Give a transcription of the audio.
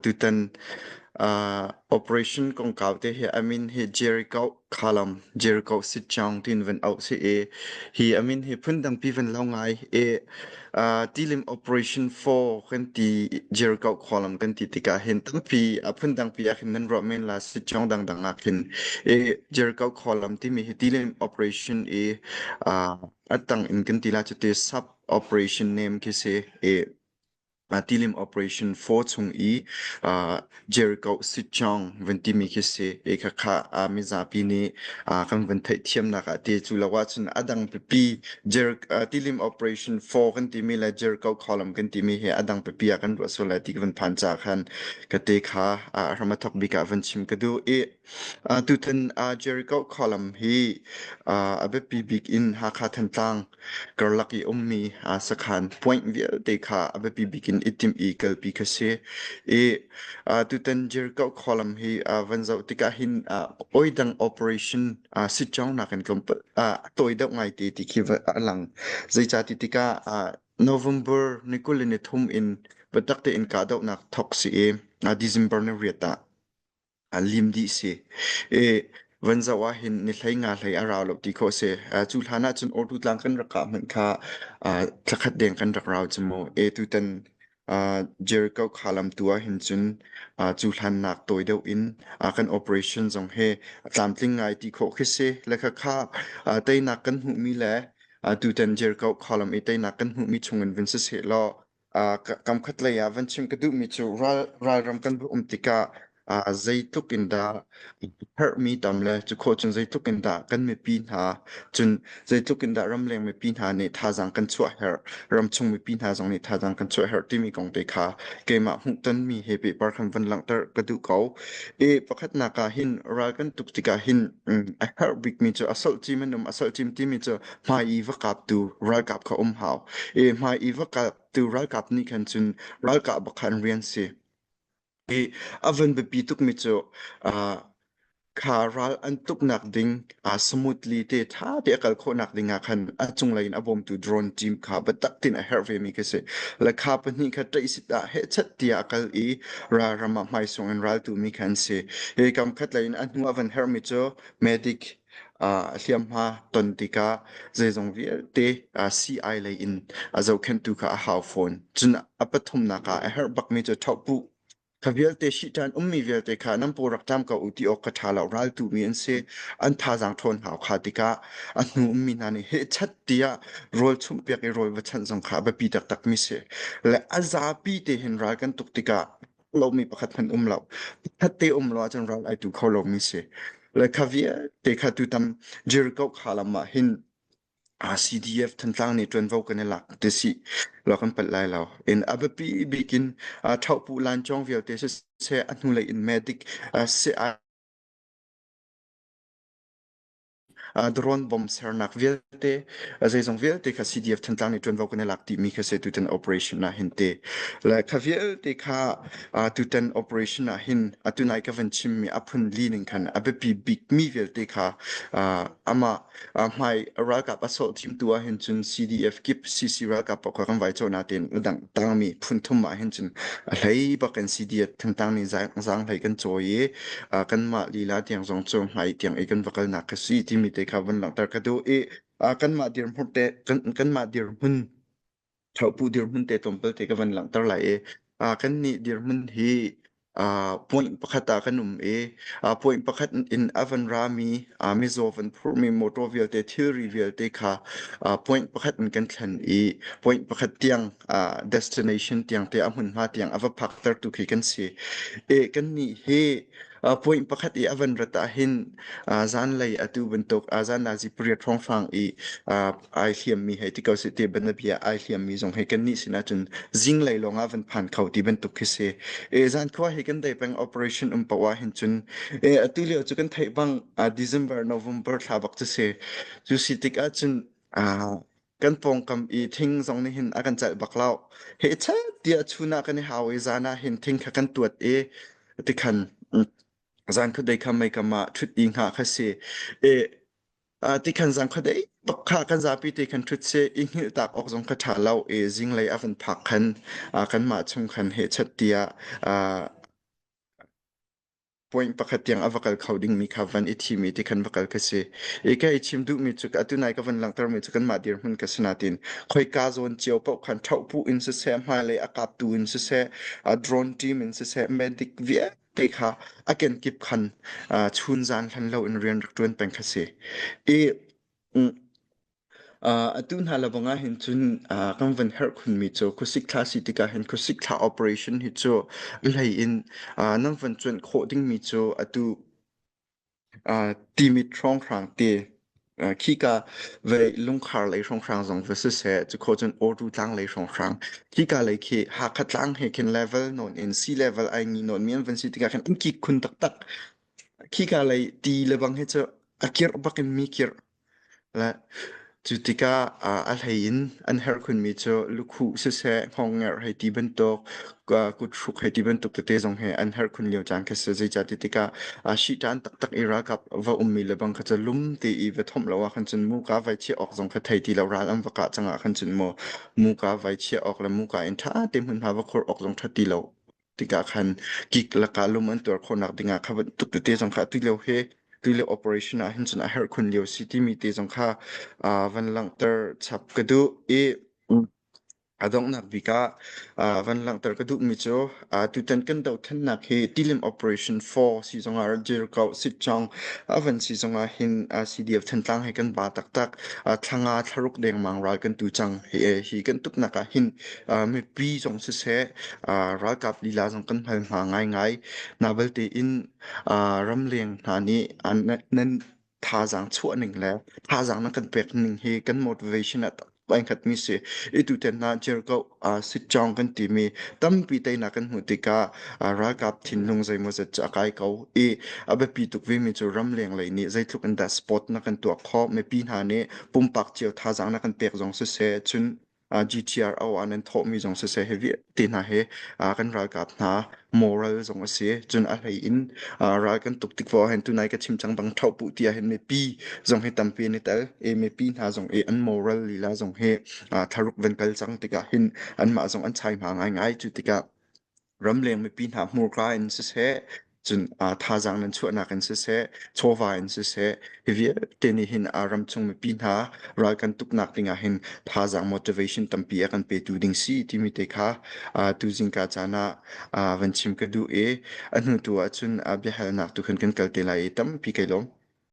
Tutan operation kongkau te hi a min hi Jericho Khalam, Jericho Sitchaung tiin van auh si i hi a min hi phundangpi van lo ngai i tilim operation 4 kan ti Jericho Khalam kan ti tikah hin tampi a phundangpi ah khin nan ruah men la Sitchaung dangdang ah khin i Jericho Khalam timi hi tilim operation i a tang in kan ti la cu ti sub operation name khi si i tilim operation 4 chung i Jericho Sitchong van timi khi si i khakha mizapi nih kan van theihthiamnak ah ti cu lo ahcun a dang pipi tilim operation 4 kan timi le Jericho column kan timi hi a dang pipi ah kan ruah sual lai ti ka van phan ca khan ka te kha hram a thok bik ah van chim ka duh i tutan Jericho column hi a biapi bik in Hakha Thantlang Karlak i ummi sakhan point vialte kha a biapi bik in i timh i kalpi kha si. I tutan Jericho column hi van zoh tikah hin oidang operation sitcawngnak in tlawmpal a tawi deuh ngai te ti khi a lang. Zeicah ti tikah November ni 23 in biatak tein kahdohnak thawk si i December ni riat ah a lim dih si. I van zoh ah hin ni hlei nga hlei a rau lo ti khawh si. Cu hlan ah cun Ortu tlang kan rak kah hmanh kha thlakhat deng kan rak rau cu mu. E tutan Jericho khalam tu ah hin cun cu hlan nak tawi deuh in kan operation zong he tlamtling ngai ti khawh khi si. Le kha kha teinak kan hmuhmi le tutan Jericho khalam i teinak kan hmuhmi chungin vun siseh law Kamkhat lei ah van chim ka duhmi cu ralram kan va um tikah zeitluk in dah herhmi tam le cu khawh cun zeitluk in dah kan mipi hna cun zeitluk in dah ramleng mipi hna nih thazaang kan chuah herh, ramchung mipi hna zong nih thazaang kan chuah herh timi kong te kha keimah hmuhtonmi he pehpar khan van langhter ka duh ko. I pakhatnak ah hin ral kan tuk tikah hin a herh bikmi cu a solh-cim an um, a solh-cim timi cu hmai i va kaptu ralkap kha um hau. I hmai i va kaptu ralkap nih khan cun ralkah bak kha an rian si. I a van biapi tukmi cu uh, kha ral an tuknak ding uh, smoothly te tha te a kal khawhnak ding ah khan a cunglei in a bawmtu drone team kha biatak tin a herh ve mi khi si. Le kha pahnih kha ṭaihsit ah hehchat tiah a kal i ralram ah hmaisung in raltu mi kha an si. Hi kam khat lei in a hnu a van herhmi cu medic hliamhma ton tikah zeizong vialte sii lei in a zohkhenhtu kha a hau fawn. Cun a pathumnak ah a herh bakmi cu ṭhohpuh. Kha vialte shihṭan ummi vialte kha nan paw rak ṭam ko u ti awk kha ṭha lo raltumi an si. An thazaang ṭhawn hau kha tikah a hnu ummi hna nih hehchat tiah rawl chumhpiak i rawl va chanh zong kha a biapi taktakmi si. Le a zapi te hin ral kan tuk tikah lomi pakhat hmanh um lo. Pakhat te um lo ahcun ral ai tu kho lomi si. Le kha vialte kha tutam Jericho kha lam ah hin CDF Thantlang nih ṭuanvo kan i lak ti si lo kan palh lai lo. In a biapi bik in ṭhohpuh lancawng vialte siseh a hnulei in medic si Drone bomb sernak vialte zeizong vialte kha CDF Thantlang nih ṭuanvo kan i lak timi kha si tutan operation ah hin te. Le kha vialte kha tutan operation ah hin atu nai ka van chimmi a phun li ning khan a biapi bikmi vialte kha amah hmai ralkap a sawh thimtu ah hin cun CDF kip CC ralkap paoh kha kan vai cawh natein a dang tangmi phun thum ah hin cun a hlei bak in CDF Thantlang nih zaang hlei kan cawi i kanmah lila tiang zong cu hmai tiang i kan va kalnak ka si timi te kha van langhter ka duh i kanmah dirhmun te kanmah dirhmun ṭhohpu dirhmun te tlawmpal te ka van langhter lai i kannih dirhmun hi point pakhat ah kan um i point pakhat in a van rami mizaw van phurmi motor vialte thilri vialte kha point pakhat in kan thlen i point pakhat tiang destination tiang te a hmunhma tiang a va phaktertu khi kan si. E kannih hi point pakhat i a van rat ah hin zanlei atu bantuk zan nazi pariat hrawnghrang i ai hliammi hei ti ko sih ti banabia ai hliammi zong hei kannih sinah cun zinglei lawng ah van phan kho ti bantuk khi si. E zan khua hi kan dei peng operation um poah hin cun e atu lio cu kan theih bang December November thla bak cu si. Cu si tik ah cun kan pawngkam i thing zong nih hin a kan celh bak lo. He chet tiah chun ah kan i hau i zan ah hin thing kha kan tuat i tikhan zan khuadei kha meikam ah ṭhut i hngah kha si. I tikhan zan khuadei bak kha kan zapi te khan ṭhut si i hngilh tak awk zong kha ṭha lo i zinglei a van phak khan kanmah chung khan he chet tiah. Point pakhat tiang a va kal kho dingmi kha van i thim i tikhan va kal ka si. I ka i chim duhmi cu atu nai ka van langhtermi cu kanmah dirhmun ka si natin khoika zawn cio paoh khan ṭhohpuh in siseh, hmailei a kaptu in siseh, a drone team in siseh, medic vialte kha a kenkip khan chun zan hlan lo in rian rak ṭuan peng kha si. I Atu hna lebang ahhin cun kan van herh khunmi cu khuasik thla si tikah hin khuasik thla operation hi cu a hlei in nan van cuanh khawh dingmi cu atu Timit hrawnghrang te khika vei lungkhar lei hrawnghrang zong va siseh cukhawh cun Awtu tlang lei hrawnghrang khika lei khi Hakha tlang he khin level nawn in sea level ai ngi nawn mi an van si tikah khin an kik khun taktak. Khika lei ti lebang hi cu a kirh bak in mi kirh. Le cu tikah a hlei in an herh khunmi cu lukhuh siseh, hngawngngerh hei ti bantuk, kuthruk hei ti bantuk tete zong hi an herh khun lio caan khi si. Zeicah ti tikah shihṭan taktak i ralkap va ummi le bang kha cu lum te i va thomh lo ah khan cun muka vai chiah awk zong kha thei ti lo ral an va kah cang ah khan cun maw muka vai chiah awk le muka in ṭha te hmunhma va khur awk zong ṭha ti lo tikah khan kik lakah lum an tuar khawhnak dingah kha bantuk tete zong kha atu lio hi tu lio operation ah hin cun a herh khun lio si timi te zong kha van langhter chap ka duh i a donghnak bik ah van langhter ka duhmi cu tutan kan dothlennak hi tilim operation 4 si zongah Jericho Sitchong a van si zongah hin CDF Thantlang he kan ba taktak thlanga thlaruk dengmang ral kan tu cang hi kan tuknak ah hin mipi zong siseh ralkap lila zong kan hmal hma ngaingai. Na belte in ramleng hna nih nan thazaang chuah ning le thazaang nan kan pek ning hi kan motivation ah ai hngatmi si. I tutan hna Jericho sitcawng kan timi tampi teinak kan hmuh tikah ralkap thinlung zeimawzat cu a kai ko i a biapi tuk vemi cu ramleng lei nih zeitluk in dah sport na kan tuah khawh mipi hna nih pumpak cio thazaang na kan pek zong siseh cun GTRO ah nan thawhmi zong siseh hi vialte hna hi kan ralkap hna moral zong a si. Cun a hlei in ral kan tuk tik poah hin tunai ka chim cang bang ṭhohpuh ti ahhin mipi zong hi tampi an i tel. I mipi hna zong i an moral lila zong hi thlaruk van kal cang tikah hin anmah zong an chai hma ngaingai. Cu tikah ramleng mipi hna hmurka in siseh cun thazaang nan chuahnak in siseh chawva in siseh hi vialte nih hin ramchung mipi hna ral kan tuknak dingah hin thazaang motivation tampi a kan petu ding si timi te kha tu zingka caan ah van chim ka duh i a hnu tu ahcun biahalnak tu khan kan kal te lai i tampi kai lawm.